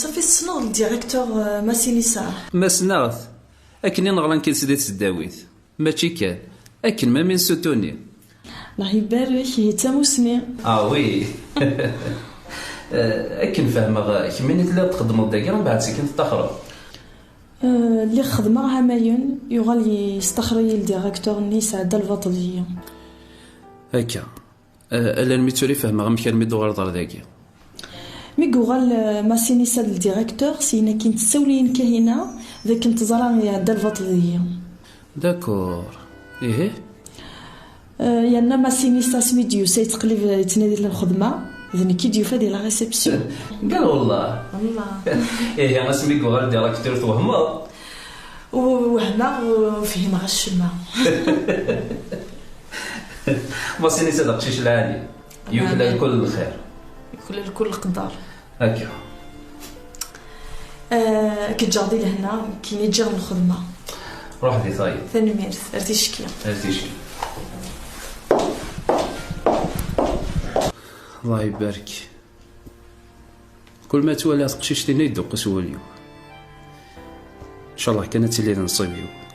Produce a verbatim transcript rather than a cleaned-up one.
Safi tessneḍ le directeur, euh, Masinisa? Ma ssneɣ-t, akken i neɣra nekk d-, di tesdawit. Mačči kan, akken ma min sutuni. Allah ibarek, ihi d tamusni. Ah oui. Eh, akken fehmeɣ, kemmini telliḍ txeddmeḍ dagi, mbeɛd skin tettaxreḍ. Eh, lliɣ xedmeɣ hamayen, yuɣal yestaxer-iyi le directeur-nni, yesɛedda lbaṭel deg-i. Akka. Eh, alarmi d tura i fehmeɣ amek armi d-tuɣaleḍ ɣer dagi. Mi yuɣal, eh, Masinisa d le directeur, syin akkin tessawel-iyi-n Kahina d akken teẓra iɛedda lbaṭel deg-i. D'accord. Ihi? Eh, yerna Masinisa asmi d-yusa yettqellib, yettnadi lxedma, d nekk i d-yufa di la réception. Qal wallah. Wallah. Ihi asmi yuɣal directeur twehmeḍ? Wehmeɣ, ur fhimeɣ acemma. Masinisa d aqcic lɛali. Yuklal kul lxir. Yuklal kul leqder. Akka. Eh, ad k-ǧǧeɣ di lehna, nekkini ǧǧiɣ lxedma. Ruḥ di tayeḍ. Tanemmirt, ar ticki. Ar ticki. Allah ibarek. Kul ma ttwaliɣ taqcict-inna yedduqqes wul-iw. Ncallah kan ad tili d nnṣib-iw.